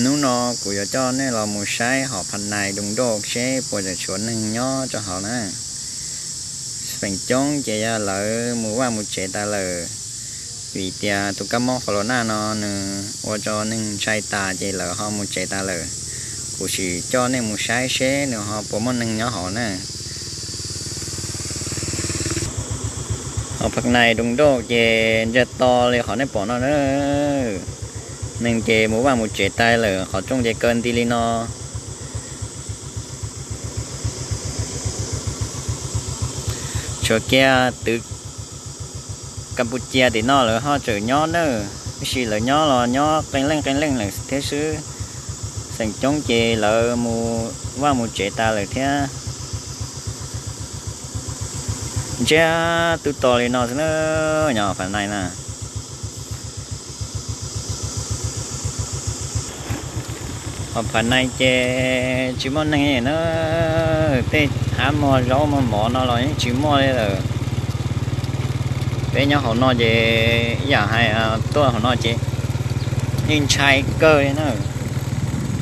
Hnub no kuv yuav coj nej los mus saib hauv Pha Nais Doo Doj seb puas tseem tshuav neeg nyob rau hauv na. Feem coob ces yog lawv mus vaj mus tsev tas lawm, vim tias tus kab mob corona no nws ua rau neeg ntshai tas ces lawv ho mus tsev tas lawm. Kuv sim coj nej mus saib seb nws ho puas muaj neeg nyob hauv na. Hauv Pha Nais Doo Doj ces ntsia to li qhov nej pom no na. Neeg ces mus vaj mus tsev tas lawm, qhov rooj ces kaw nti li no. Tshuav kiag twv Kapucia tim no lawv ho tseem nyob na, tab sis lawv nyob los nyob qee leej qee leej lawm thiab xwb. Feem coob ces lawv mus vaj mus tsev tas lawm thiab. Ntsiag to li no xwb na, nyob Pha Nais na. Hauv Pha Nais ces tsis muaj neeg li na, tej hav mos zaub mos mov no los yeej tsis muaj li lawm. Peb nyob hauv no ces ib yam hais tuaj hauv no ces yeej ntshai kawg li na.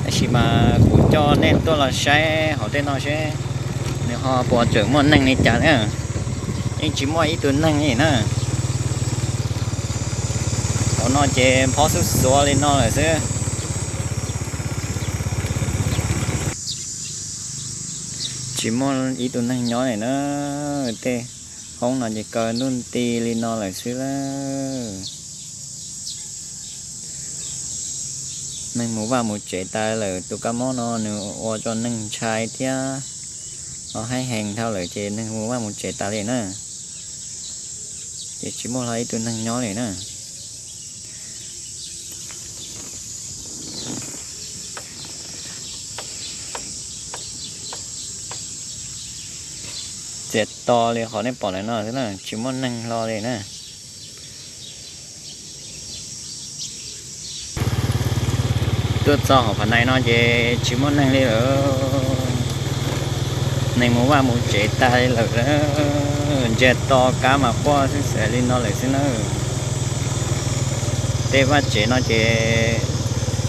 Tab sis mas kuv coj nej tuaj los saib hauv tej no seb nws ho puas tseem muaj neeg li cas na. Yeej tsis muaj ib tug neeg li na. Hauv no ces phob xub xuav li no lawm xwb. Tsis muaj ib tug neeg nyob li na. Tej hoob no ces kaw ntuj nti li no lawm xwb lawm. Neeg mus vaj mus tsev tas lawm, tus kab mob no nws ua rau neeg ntshai thiab ho haib heev dhau lawm ces neeg mus vaj mus tsev tas li na. Ces tsis muaj hlo ib tug neeg nyob li na. Txias to li qhov nej pom ntawm no xwb na, tsis muaj neeg hlo li na. Tuaj txog hauv Pha Nais no ces tsis muaj neeg li lawm. Neeg mus vaj mus tsev tas li lawm. Ntsia to kab mas quaj xwb xwb li no lawm xwb na. Tej vaj tsev no ces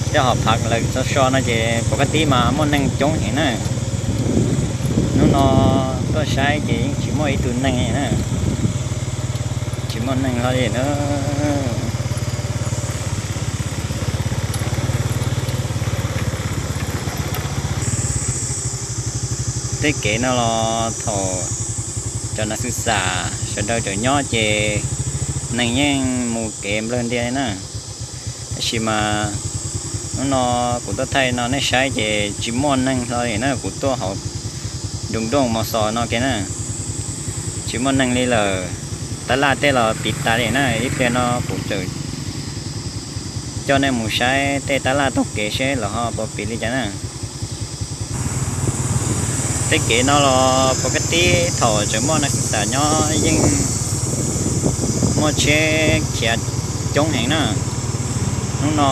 tej hom phav lawv tso so no ces pom kab tib mas muaj neeg coob heev na. Hnub no tuaj saib ces yeej tsis muaj ib tug neeg li na. Tsis muaj neeg hlo li na. Tej kev no los thaum cov nas xus xam sawv daws tseem nyob ces neeg yeej mus kev nplawg ntiag li na. Tab sis mas hnub no kuv tuaj thaij no nej saib ces tsis muaj neeg hlo li na, kuv tuaj hauv Doo Doj Mos Xos no kiag na. Tsis muaj neeg li lawm, tab laj tej los piv tas li na. Ib pliag no kuv tseem coj nej mus saib tej tab laj taug kev seb lawv ho puas piv li cas na. Tej kev no los pom kab tib thaum tseem muaj nas xus xam nyob yeej muaj tsheb khiav coob heev na. Hnub no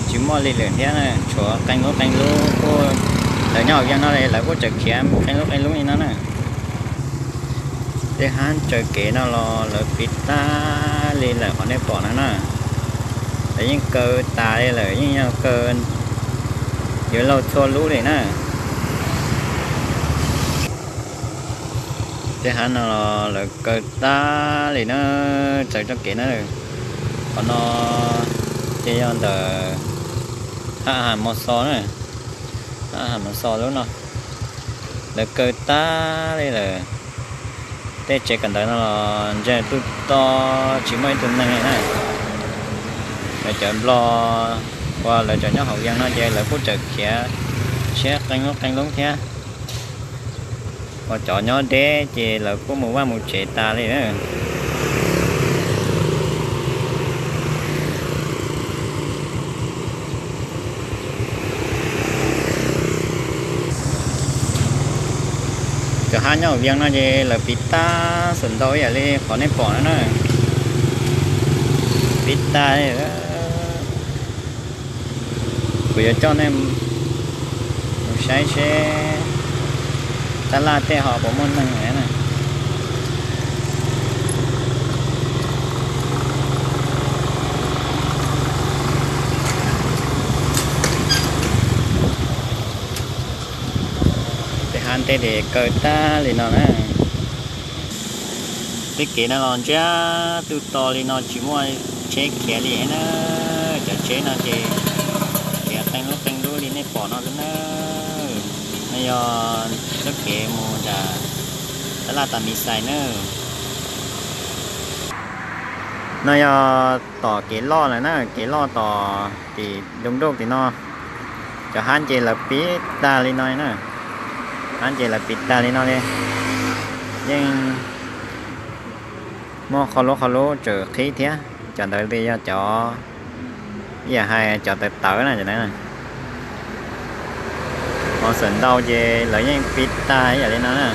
tsis muaj li lawm thiab, tshuav qee lub qee lub kuj, lawv nyob hauv yeej no lawv kuj tseem khiav qee lub qee lub li no na. Tej hab tsaws kev no los lawv piv tag li lawm qhov nej pom no na. Lawv yeej kaw tas li lawm, yeej yog kaw yuav laug txhua lub li na. Tej hab no los lawv kaw tag li na, tsaws txoj kev na. Qhov no ces yog ntawm Hab Has Mos Xos na, Hab Has Mos Xos lub no lawv kaw tag li lawm. Tej tsev kawm ntawv no los ntsia tuaj to tsis muaj ib tug neeg li na. Lawv cov Nplog uas lawv cov nyob hauv yeej no ces lawv kuj tseem khiav tshiab qee lub qee lub thiab. Uas cov nyob deb ces lawv kuj mus vaj mus tsev tas li na. Cov hab nyob hauv yeej no ces lawv piv tag xwb ntau ib yam li qhov nej pom no na. Piv tag li. Kuv yuav coj nej mus saib seb tab laj tej ho puas muaj neeg na. Tej tes kaw tag li no na. Tej kev no los ntsiag to li no tsis muaj tsheb khiav li na. Cov tsheb no ces khiav qee lub qee lub li nej pom no xwb na. No yog txoj kev mus nram tab laj tas mis xais na. No yog tom kev loj lawm na, kev loj tom tim doo doj tim no. Cov hab ces lawv pib tag li no na. Hab ces lawv pib tag li no li. Yeej muaj qhov lub qhov lub tseem qhib thiab. Cov ntawd yog cov, yam hais cov tawv tawv na. Ho xawm ntau ces lawv yeej pib tag yam li no na.